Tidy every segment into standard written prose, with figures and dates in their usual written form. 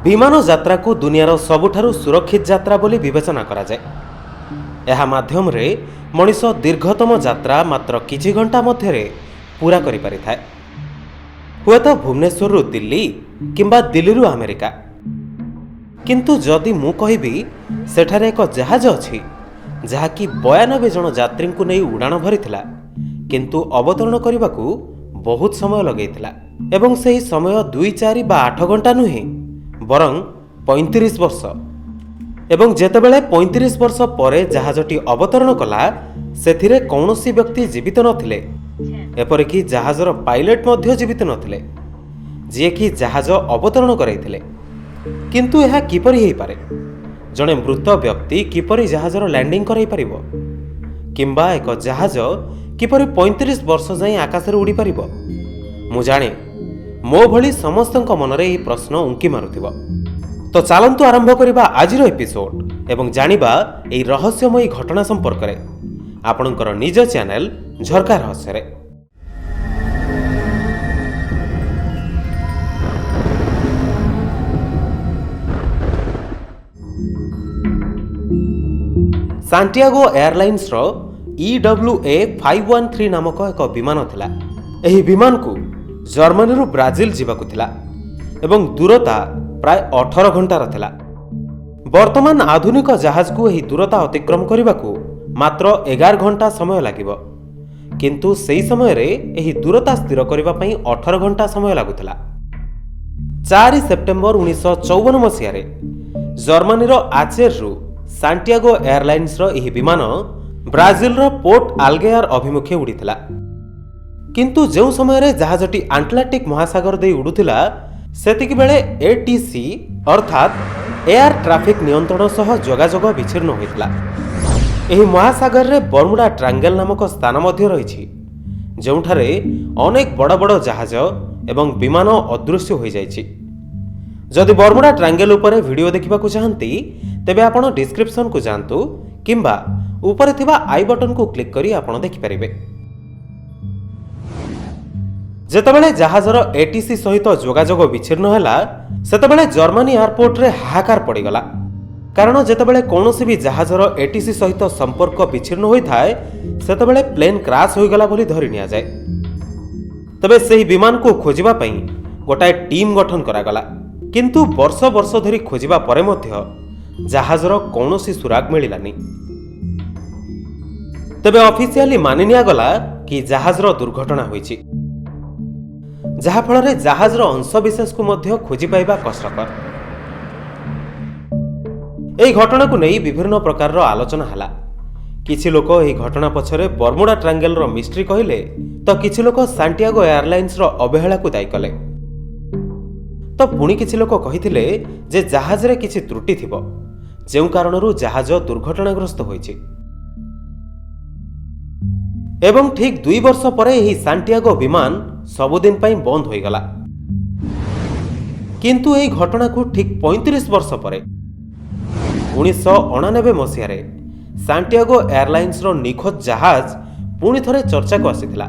ବିମାନ ଯାତ୍ରାକୁ ଦୁନିଆର ସବୁଠାରୁ ସୁରକ୍ଷିତ ଯାତ୍ରା ବୋଲି ବିବେଚନା କରାଯାଏ। ଏହା ମାଧ୍ୟମରେ ମଣିଷ ଦୀର୍ଘତମ ଯାତ୍ରା ମାତ୍ର କିଛି ଘଣ୍ଟା ମଧ୍ୟରେ ପୂରା କରିପାରିଥାଏ, ହୁଏତ ଭୁବନେଶ୍ୱରରୁ ଦିଲ୍ଲୀ କିମ୍ବା ଦିଲ୍ଲୀରୁ ଆମେରିକା। କିନ୍ତୁ ଯଦି ମୁଁ କହିବି ସେଠାରେ ଏକ ଜାହାଜ ଅଛି ଯାହାକି 92 ଜଣ ଯାତ୍ରୀଙ୍କୁ ନେଇ ଉଡ଼ାଣ ଭରିଥିଲା, କିନ୍ତୁ ଅବତରଣ କରିବାକୁ ବହୁତ ସମୟ ଲଗେଇଥିଲା, ଏବଂ ସେହି ସମୟ 2, 4 ବା 8 ଘଣ୍ଟା ନୁହେଁ ବରଂ 35 ବର୍ଷ। ଏବଂ ଯେତେବେଳେ 35 ବର୍ଷ ପରେ ଜାହାଜଟି ଅବତରଣ କଲା, ସେଥିରେ କୌଣସି ବ୍ୟକ୍ତି ଜୀବିତ ନଥିଲେ। ଏପରିକି ଜାହାଜର ପାଇଲଟ ମଧ୍ୟ ଜୀବିତ ନଥିଲେ, ଯିଏକି ଜାହାଜ ଅବତରଣ କରାଇଥିଲେ। କିନ୍ତୁ ଏହା କିପରି ହେଇପାରେ? ଜଣେ ମୃତ ବ୍ୟକ୍ତି କିପରି ଜାହାଜର ଲ୍ୟାଣ୍ଡିଂ କରାଇପାରିବ, କିମ୍ବା ଏକ ଜାହାଜ କିପରି 35 ବର୍ଷ ଯାଏଁ ଆକାଶରେ ଉଡ଼ିପାରିବ? ମୁଁ ଜାଣେ ମୋ ଭଳି ସମସ୍ତଙ୍କ ମନରେ ଏହି ପ୍ରଶ୍ନ ଉଙ୍କି ମାରୁଥିବ। ତ ଚାଲନ୍ତୁ ଆରମ୍ଭ କରିବା ଆଜିର ଏପିସୋଡ୍ ଏବଂ ଜାଣିବା ଏହି ରହସ୍ୟମୟୀ ଘଟଣା ସମ୍ପର୍କରେ ଆପଣଙ୍କର ନିଜ ଚ୍ୟାନେଲ ଝରକା ରହସ୍ୟରେ। ସାଣ୍ଟିଆଗୋ ଏୟାରଲାଇନ୍ସର EWA 513 ନାମକ ଏକ ବିମାନ ଥିଲା। ଏହି ବିମାନକୁ ଜର୍ମାନୀରୁ ବ୍ରାଜିଲ ଯିବାକୁ ଥିଲା ଏବଂ ଦୂରତା ପ୍ରାୟ 18 ଘଣ୍ଟାର ଥିଲା। ବର୍ତ୍ତମାନ ଆଧୁନିକ ଜାହାଜକୁ ଏହି ଦୂରତା ଅତିକ୍ରମ କରିବାକୁ ମାତ୍ର 11 ଘଣ୍ଟା ସମୟ ଲାଗିବ, କିନ୍ତୁ ସେହି ସମୟରେ ଏହି ଦୂରତା ସ୍ଥିର କରିବା ପାଇଁ 18 ଘଣ୍ଟା ସମୟ ଲାଗୁଥିଲା। 4 ସେପ୍ଟେମ୍ବର 1954 ମସିହାରେ ଜର୍ମାନୀର ଆଚେରରୁ ସାଣ୍ଟିଆଗୋ ଏୟାରଲାଇନ୍ସର ଏହି ବିମାନ ବ୍ରାଜିଲର ପୋର୍ଟ ଆଲଗେୟାର ଅଭିମୁଖେ ଉଡ଼ିଥିଲା। କିନ୍ତୁ ଯେଉଁ ସମୟରେ ଜାହାଜଟି ଆଟଲାଣ୍ଟିକ୍ ମହାସାଗର ଦେଇ ଉଡ଼ୁଥିଲା, ସେତିକି ବେଳେ ATC ଅର୍ଥାତ୍ ଏୟାର ଟ୍ରାଫିକ୍ ନିୟନ୍ତ୍ରଣ ସହ ଯୋଗାଯୋଗ ବିଚ୍ଛିନ୍ନ ହୋଇଥିଲା। ଏହି ମହାସାଗରରେ ବର୍ମୁଡା ଟ୍ରାଙ୍ଗେଲ ନାମକ ସ୍ଥାନ ମଧ୍ୟ ରହିଛି, ଯେଉଁଠାରେ ଅନେକ ବଡ଼ ବଡ଼ ଜାହାଜ ଏବଂ ବିମାନ ଅଦୃଶ୍ୟ ହୋଇଯାଇଛି। ଯଦି ବର୍ମୁଡା ଟ୍ରାଙ୍ଗେଲ ଉପରେ ଭିଡ଼ିଓ ଦେଖିବାକୁ ଚାହାନ୍ତି, ତେବେ ଆପଣ ଡିସ୍କ୍ରିପ୍ସନକୁ ଯାଆନ୍ତୁ କିମ୍ବା ଉପରେ ଥିବା I ବଟନକୁ କ୍ଲିକ୍ କରି ଆପଣ ଦେଖିପାରିବେ। ଯେତେବେଳେ ଜାହାଜର ATC ସହିତ ଯୋଗାଯୋଗ ବିଚ୍ଛିନ୍ନ ହେଲା, ସେତେବେଳେ ଜର୍ମାନୀ ଏୟାରପୋର୍ଟରେ ହାହାକାର ପଡ଼ିଗଲା। କାରଣ ଯେତେବେଳେ କୌଣସି ବି ଜାହାଜର ATC ସହିତ ସମ୍ପର୍କ ବିଚ୍ଛିନ୍ନ ହୋଇଥାଏ, ସେତେବେଳେ ପ୍ଲେନ୍ କ୍ରାସ୍ ହୋଇଗଲା ବୋଲି ଧରି ନିଆଯାଏ। ତେବେ ସେହି ବିମାନକୁ ଖୋଜିବା ପାଇଁ ଗୋଟାଏ ଟିମ୍ ଗଠନ କରାଗଲା, କିନ୍ତୁ ବର୍ଷ ବର୍ଷ ଧରି ଖୋଜିବା ପରେ ମଧ୍ୟ ଜାହାଜର କୌଣସି ସୁରାଗ ମିଳିଲାନି। ତେବେ ଅଫିସିଆଲି ମାନି ନିଆଗଲା କି ଜାହାଜର ଦୁର୍ଘଟଣା ହୋଇଛି, ଯାହାଫଳରେ ଜାହାଜର ଅଂଶବିଶେଷକୁ ମଧ୍ୟ ଖୋଜି ପାଇବା କଷ୍ଟକର। ଏହି ଘଟଣାକୁ ନେଇ ବିଭିନ୍ନ ପ୍ରକାରର ଆଲୋଚନା ହେଲା। କିଛି ଲୋକ ଏହି ଘଟଣା ପଛରେ ବର୍ମୁଡା ଟ୍ରାଙ୍ଗେଲର ମିଷ୍ଟ୍ରି କହିଲେ ତ କିଛି ଲୋକ ସାଣ୍ଟିଆଗୋ ଏୟାରଲାଇନ୍ସର ଅବହେଳାକୁ ଦାୟୀ କଲେ, ତ ପୁଣି କିଛି ଲୋକ କହିଥିଲେ ଯେ ଜାହାଜରେ କିଛି ତ୍ରୁଟି ଥିବ, ଯେଉଁ କାରଣରୁ ଜାହାଜ ଦୁର୍ଘଟଣାଗ୍ରସ୍ତ ହୋଇଛି। ଏବଂ ଠିକ୍ 2 ବର୍ଷ ପରେ ଏହି ସାଣ୍ଟିଆଗୋ ବିମାନ ସବୁଦିନ ପାଇଁ ବନ୍ଦ ହୋଇଗଲା। କିନ୍ତୁ ଏହି ଘଟଣାକୁ ଠିକ୍ 35 ବର୍ଷ ପରେ 1989 ମସିହାରେ ସାଣ୍ଟିଆଗୋ ଏୟାରଲାଇନ୍ସର ନିଖୋଜ ଜାହାଜ ପୁଣି ଥରେ ଚର୍ଚ୍ଚାକୁ ଆସିଥିଲା,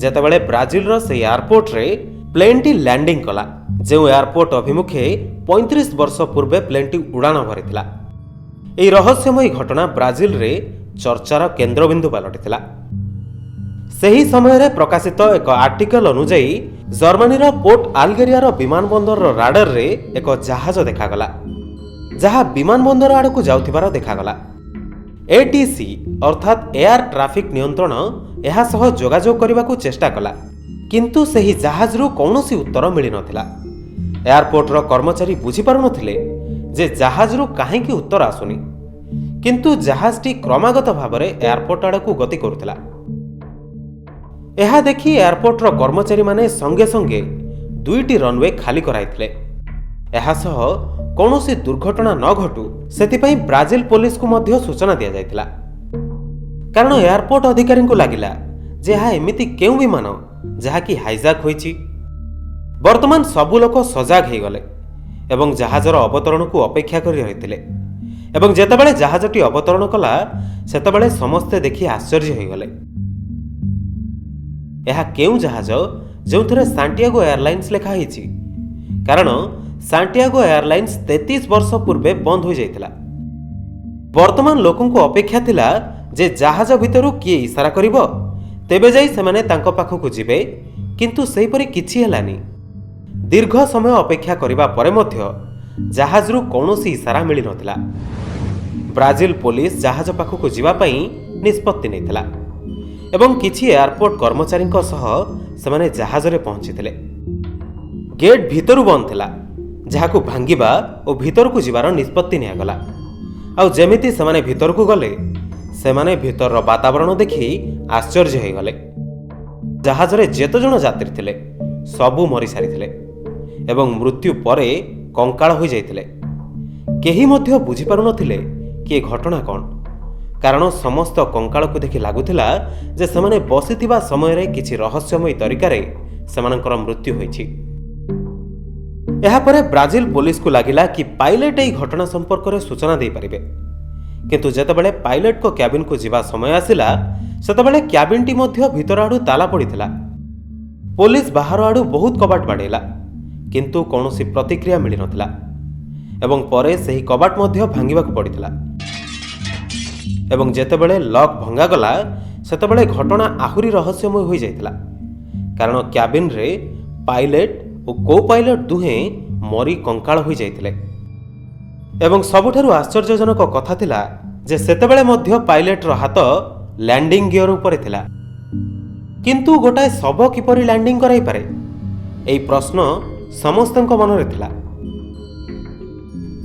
ଯେତେବେଳେ ବ୍ରାଜିଲର ସେହି ଏୟାରପୋର୍ଟରେ ପ୍ଲେନ୍ଟି ଲ୍ୟାଣ୍ଡିଂ କଲା, ଯେଉଁ ଏୟାରପୋର୍ଟ ଅଭିମୁଖେ 35 ବର୍ଷ ପୂର୍ବେ ପ୍ଲେନ୍ଟି ଉଡ଼ାଣ ଭରିଥିଲା। ଏହି ରହସ୍ୟମୟୀ ଘଟଣା ବ୍ରାଜିଲରେ ଚର୍ଚ୍ଚାର କେନ୍ଦ୍ରବିନ୍ଦୁ ପାଲଟିଥିଲା। ସେହି ସମୟରେ ପ୍ରକାଶିତ ଏକ ଆର୍ଟିକଲ ଅନୁଯାୟୀ ଜର୍ମାନୀର ପୋର୍ଟ ଆଲଗେରିଆର ବିମାନବନ୍ଦରର ରାଡାରରେ ଏକ ଜାହାଜ ଦେଖାଗଲା, ଯାହା ବିମାନବନ୍ଦର ଆଡ଼କୁ ଯାଉଥିବାର ଦେଖାଗଲା। ATC ଅର୍ଥାତ୍ ଏୟାର ଟ୍ରାଫିକ୍ ନିୟନ୍ତ୍ରଣ ଏହା ସହ ଯୋଗାଯୋଗ କରିବାକୁ ଚେଷ୍ଟା କଲା, କିନ୍ତୁ ସେହି ଜାହାଜରୁ କୌଣସି ଉତ୍ତର ମିଳିନଥିଲା। ଏୟାରପୋର୍ଟର କର୍ମଚାରୀ ବୁଝିପାରୁନଥିଲେ ଯେ ଜାହାଜରୁ କାହିଁକି ଉତ୍ତର ଆସୁନି, କିନ୍ତୁ ଜାହାଜଟି କ୍ରମାଗତ ଭାବରେ ଏୟାରପୋର୍ଟ ଆଡ଼କୁ ଗତି କରୁଥିଲା। ଏହା ଦେଖି ଏୟାରପୋର୍ଟର କର୍ମଚାରୀମାନେ ସଙ୍ଗେ ସଙ୍ଗେ 2ଟି ରନୱେ ଖାଲି କରାଇଥିଲେ। ଏହାସହ କୌଣସି ଦୁର୍ଘଟଣା ନ ଘଟୁ ସେଥିପାଇଁ ବ୍ରାଜିଲ ପୋଲିସକୁ ମଧ୍ୟ ସୂଚନା ଦିଆଯାଇଥିଲା। କାରଣ ଏୟାରପୋର୍ଟ ଅଧିକାରୀଙ୍କୁ ଲାଗିଲା ଯେ ଏହା ଏମିତି କେଉଁ ବିମାନ ଯାହାକି ହାଇଜାକ୍ ହୋଇଛି। ବର୍ତ୍ତମାନ ସବୁ ଲୋକ ସଜାଗ ହୋଇଗଲେ ଏବଂ ଜାହାଜର ଅବତରଣକୁ ଅପେକ୍ଷା କରି ରହିଥିଲେ। ଏବଂ ଯେତେବେଳେ ଜାହାଜଟି ଅବତରଣ କଲା, ସେତେବେଳେ ସମସ୍ତେ ଦେଖି ଆଶ୍ଚର୍ଯ୍ୟ ହୋଇଗଲେ। ଏହା କେଉଁ ଜାହାଜ ଯେଉଁଥିରେ ସାଣ୍ଟିଆଗୋ ଏୟାରଲାଇନ୍ସ ଲେଖା ହୋଇଛି? କାରଣ ସାଣ୍ଟିଆଗୋ ଏୟାରଲାଇନ୍ସ 33 ବର୍ଷ ପୂର୍ବେ ବନ୍ଦ ହୋଇଯାଇଥିଲା। ବର୍ତ୍ତମାନ ଲୋକଙ୍କୁ ଅପେକ୍ଷା ଥିଲା ଯେ ଜାହାଜ ଭିତରୁ କିଏ ଇସାରା କରିବ, ତେବେ ଯାଇ ସେମାନେ ତାଙ୍କ ପାଖକୁ ଯିବେ। କିନ୍ତୁ ସେହିପରି କିଛି ହେଲାନି। ଦୀର୍ଘ ସମୟ ଅପେକ୍ଷା କରିବା ପରେ ମଧ୍ୟ ଜାହାଜରୁ କୌଣସି ଇସାରା ମିଳିନଥିଲା। ବ୍ରାଜିଲ ପୋଲିସ ଜାହାଜ ପାଖକୁ ଯିବା ପାଇଁ ନିଷ୍ପତ୍ତି ନେଇଥିଲା ଏବଂ କିଛି ଏୟାରପୋର୍ଟ କର୍ମଚାରୀଙ୍କ ସହ ସେମାନେ ଜାହାଜରେ ପହଞ୍ଚିଥିଲେ। ଗେଟ୍ ଭିତରୁ ବନ୍ଦ ଥିଲା, ଯାହାକୁ ଭାଙ୍ଗିବା ଓ ଭିତରକୁ ଯିବାର ନିଷ୍ପତ୍ତି ନିଆଗଲା। ଆଉ ଯେମିତି ସେମାନେ ଭିତରକୁ ଗଲେ, ସେମାନେ ଭିତରର ବାତାବରଣ ଦେଖି ଆଶ୍ଚର୍ଯ୍ୟ ହୋଇଗଲେ। ଜାହାଜରେ ଯେତେ ଜଣ ଯାତ୍ରୀ ଥିଲେ ସବୁ ମରିସାରିଥିଲେ ଏବଂ ମୃତ୍ୟୁ ପରେ କଙ୍କାଳ ହୋଇଯାଇଥିଲେ। କେହି ମଧ୍ୟ ବୁଝିପାରୁନଥିଲେ କି ଏ ଘଟଣା କ'ଣ, କାରଣ ସମସ୍ତ କଙ୍କାଳକୁ ଦେଖି ଲାଗୁଥିଲା ଯେ ସେମାନେ ବସିଥିବା ସମୟରେ କିଛି ରହସ୍ୟମୟୀ ତରିକାରେ ସେମାନଙ୍କର ମୃତ୍ୟୁ ହୋଇଛି। ଏହାପରେ ବ୍ରାଜିଲ ପୋଲିସକୁ ଲାଗିଲା କି ପାଇଲଟ ଏହି ଘଟଣା ସମ୍ପର୍କରେ ସୂଚନା ଦେଇପାରିବେ। କିନ୍ତୁ ଯେତେବେଳେ ପାଇଲଟଙ୍କ କ୍ୟାବିନକୁ ଯିବା ସମୟ ଆସିଲା, ସେତେବେଳେ କ୍ୟାବିନଟି ମଧ୍ୟ ଭିତର ଆଡ଼ୁ ତାଲା ପଡ଼ିଥିଲା। ପୋଲିସ ବାହାର ଆଡ଼ୁ ବହୁତ କବାଟ ବାଡ଼େଇଲା, କିନ୍ତୁ କୌଣସି ପ୍ରତିକ୍ରିୟା ମିଳିନଥିଲା ଏବଂ ପରେ ସେହି କବାଟ ମଧ୍ୟ ଭାଙ୍ଗିବାକୁ ପଡ଼ିଥିଲା। ଏବଂ ଯେତେବେଳେ ଲକ୍ ଭଙ୍ଗାଗଲା, ସେତେବେଳେ ଘଟଣା ଆହୁରି ରହସ୍ୟମୟ ହୋଇଯାଇଥିଲା, କାରଣ କ୍ୟାବିନରେ ପାଇଲଟ ଓ କୋ ପାଇଲଟ ଦୁହେଁ ମରି କଙ୍କାଳ ହୋଇଯାଇଥିଲେ। ଏବଂ ସବୁଠାରୁ ଆଶ୍ଚର୍ଯ୍ୟଜନକ କଥା ଥିଲା ଯେ ସେତେବେଳେ ମଧ୍ୟ ପାଇଲଟର ହାତ ଲ୍ୟାଣ୍ଡିଂ ଗିୟର ଉପରେ ଥିଲା। କିନ୍ତୁ ଗୋଟାଏ ଶବ କିପରି ଲ୍ୟାଣ୍ଡିଂ କରାଇପାରେ, ଏହି ପ୍ରଶ୍ନ ସମସ୍ତଙ୍କ ମନରେ ଥିଲା।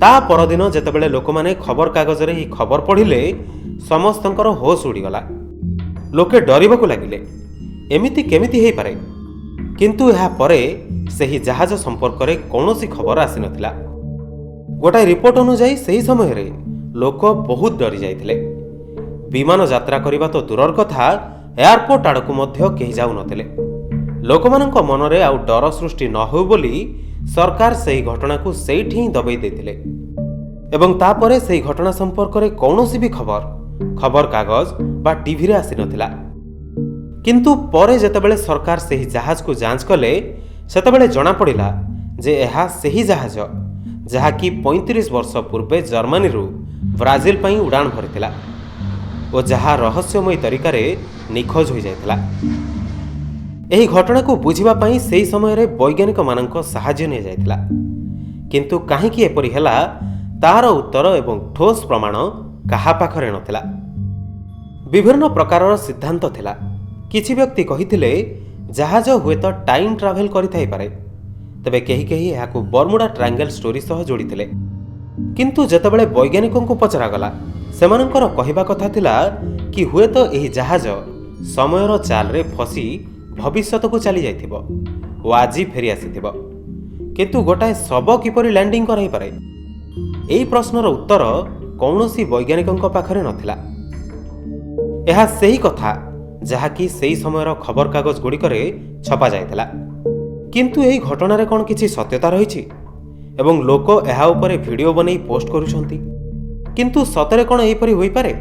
ତା ପରଦିନ ଯେତେବେଳେ ଲୋକମାନେ ଖବରକାଗଜରେ ଏହି ଖବର ପଢ଼ିଲେ, ସମସ୍ତଙ୍କର ହୋସ୍ ଉଡ଼ିଗଲା। ଲୋକେ ଡରିବାକୁ ଲାଗିଲେ, ଏମିତି କେମିତି ହେଇପାରେ? କିନ୍ତୁ ଏହା ପରେ ସେହି ଜାହାଜ ସମ୍ପର୍କରେ କୌଣସି ଖବର ଆସିନଥିଲା। ଗୋଟାଏ ରିପୋର୍ଟ ଅନୁଯାୟୀ ସେହି ସମୟରେ ଲୋକ ବହୁତ ଡରି ଯାଇଥିଲେ। ବିମାନ ଯାତ୍ରା କରିବା ତ ଦୂରର କଥା, ଏୟାରପୋର୍ଟ ଆଡ଼କୁ ମଧ୍ୟ କେହି ଯାଉନଥିଲେ। ଲୋକମାନଙ୍କ ମନରେ ଆଉ ଡର ସୃଷ୍ଟି ନ ହେଉ ବୋଲି ସରକାର ସେହି ଘଟଣାକୁ ସେଇଠି ହିଁ ଦବେଇ ଦେଇଥିଲେ ଏବଂ ତାପରେ ସେହି ଘଟଣା ସମ୍ପର୍କରେ କୌଣସି ବି ଖବର ଖବରକାଗଜ ବା ଟିଭିରେ ଆସିନଥିଲା। କିନ୍ତୁ ପରେ ଯେତେବେଳେ ସରକାର ସେହି ଜାହାଜକୁ ଯାଞ୍ଚ କଲେ, ସେତେବେଳେ ଜଣାପଡ଼ିଲା ଯେ ଏହା ସେହି ଜାହାଜ ଯାହାକି 35 ବର୍ଷ ପୂର୍ବେ ଜର୍ମାନୀରୁ ବ୍ରାଜିଲ ପାଇଁ ଉଡ଼ାଣ ଭରିଥିଲା ଓ ଯାହା ରହସ୍ୟମୟୀ ତରିକାରେ ନିଖୋଜ ହୋଇଯାଇଥିଲା। ଏହି ଘଟଣାକୁ ବୁଝିବା ପାଇଁ ସେହି ସମୟରେ ବୈଜ୍ଞାନିକମାନଙ୍କ ସାହାଯ୍ୟ ନିଆଯାଇଥିଲା। କିନ୍ତୁ କାହିଁକି ଏପରି ହେଲା ତାହାର ଉତ୍ତର ଏବଂ ଠୋସ୍ ପ୍ରମାଣ କାହା ପାଖରେ ନଥିଲା। ବିଭିନ୍ନ ପ୍ରକାରର ସିଦ୍ଧାନ୍ତ ଥିଲା। କିଛି ବ୍ୟକ୍ତି କହିଥିଲେ ଜାହାଜ ହୁଏତ ଟାଇମ୍ ଟ୍ରାଭେଲ୍ କରିଥାଇପାରେ। ତେବେ କେହି କେହି ଏହାକୁ ବର୍ମୁଡା ଟ୍ରାଙ୍ଗେଲ ଷ୍ଟୋରି ସହ ଯୋଡ଼ିଥିଲେ। କିନ୍ତୁ ଯେତେବେଳେ ବୈଜ୍ଞାନିକଙ୍କୁ ପଚରାଗଲା, ସେମାନଙ୍କର କହିବା କଥା ଥିଲା କି ହୁଏତ ଏହି ଜାହାଜ ସମୟର ଚାଲରେ ଫସି ଭବିଷ୍ୟତକୁ ଚାଲି ଯାଇଥିବ ଓ ଆଜି ଫେରି ଆସିଥିବ। କିନ୍ତୁ ଗୋଟାଏ ଶବ କିପରି ଲ୍ୟାଣ୍ଡିଂ କରାଇପାରେ, ଏହି ପ୍ରଶ୍ନର ଉତ୍ତର କୌଣସି ବୈଜ୍ଞାନିକଙ୍କ ପାଖରେ ନଥିଲା। ଏହା ସେହି କଥା ଯାହାକି ସେହି ସମୟର ଖବରକାଗଜ ଗୁଡ଼ିକରେ ଛପାଯାଇଥିଲା। କିନ୍ତୁ ଏହି ଘଟଣାରେ କ'ଣ କିଛି ସତ୍ୟତା ରହିଛି ଏବଂ ଲୋକ ଏହା ଉପରେ ଭିଡ଼ିଓ ବନେଇ ପୋଷ୍ଟ କରୁଛନ୍ତି, କିନ୍ତୁ ସତରେ କ'ଣ ଏହିପରି ହୋଇପାରେ?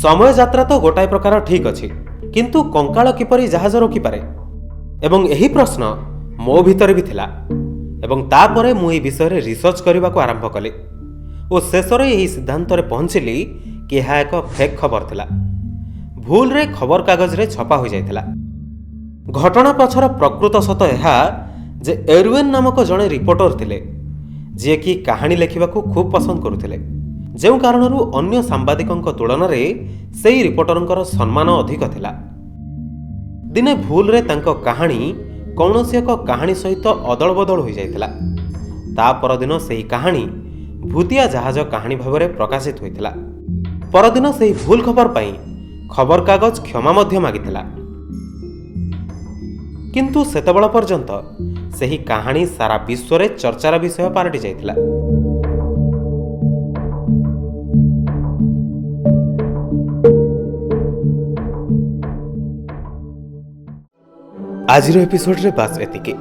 ସମୟ ଯାତ୍ରା ତ ଗୋଟାଏ ପ୍ରକାର ଠିକ୍ ଅଛି, କିନ୍ତୁ କଙ୍କାଳ କିପରି ଜାହାଜ ରୋକିପାରେ? ଏବଂ ଏହି ପ୍ରଶ୍ନ ମୋ ଭିତରେ ବି ଥିଲା ଏବଂ ତାପରେ ମୁଁ ଏହି ବିଷୟରେ ରିସର୍ଚ୍ଚ କରିବାକୁ ଆରମ୍ଭ କଲି ଓ ଶେଷରେ ଏହି ସିଦ୍ଧାନ୍ତରେ ପହଞ୍ଚିଲି କି ଏହା ଏକ ଫେକ୍ ଖବର ଥିଲା, ଭୁଲରେ ଖବରକାଗଜରେ ଛପା ହୋଇଯାଇଥିଲା। ଘଟଣା ପଛର ପ୍ରକୃତ ସତ ଏହା ଯେ ଏରୱେନ୍ ନାମକ ଜଣେ ରିପୋର୍ଟର ଥିଲେ, ଯିଏକି କାହାଣୀ ଲେଖିବାକୁ ଖୁବ୍ ପସନ୍ଦ କରୁଥିଲେ, ଯେଉଁ କାରଣରୁ ଅନ୍ୟ ସାମ୍ବାଦିକଙ୍କ ତୁଳନାରେ ସେହି ରିପୋର୍ଟରଙ୍କର ସମ୍ମାନ ଅଧିକ ଥିଲା। ଦିନେ ଭୁଲରେ ତାଙ୍କ କାହାଣୀ କୌଣସି ଏକ କାହାଣୀ ସହିତ ଅଦଳ ବଦଳ ହୋଇଯାଇଥିଲା। ତା ପରଦିନ ସେହି କାହାଣୀ ଭୂତିଆ ଜାହାଜ କାହାଣୀ ଭାବରେ ପ୍ରକାଶିତ ହୋଇଥିଲା। ପରଦିନ ସେହି ଭୁଲ ଖବର ପାଇଁ ଖବରକାଗଜ କ୍ଷମା ମଧ୍ୟ ମାଗିଥିଲା। କିନ୍ତୁ ସେତେବେଳ ପର୍ଯ୍ୟନ୍ତ ସେହି କାହାଣୀ ସାରା ବିଶ୍ୱରେ ଚର୍ଚ୍ଚାର ବିଷୟ ପାଲଟି ଯାଇଥିଲା। ଆଜିର ଏପିସୋଡରେ ବାସ୍ ଏତିକି।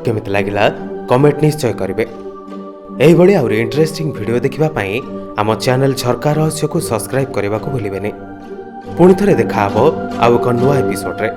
କେମିତି ଲାଗିଲା କମେଣ୍ଟ ନିଶ୍ଚୟ କରିବେ। ଏହିଭଳି ଆହୁରି ଇଣ୍ଟରେଷ୍ଟିଂ ଭିଡ଼ିଓ ଦେଖିବା ପାଇଁ ଆମ ଚ୍ୟାନେଲ ଝରକା ରହସ୍ୟକୁ ସବସ୍କ୍ରାଇବ୍ କରିବାକୁ ଭୁଲିବେନି। ପୁଣି ଥରେ ଦେଖାହେବ ଆଉ ଏକ ନୂଆ ଏପିସୋଡରେ।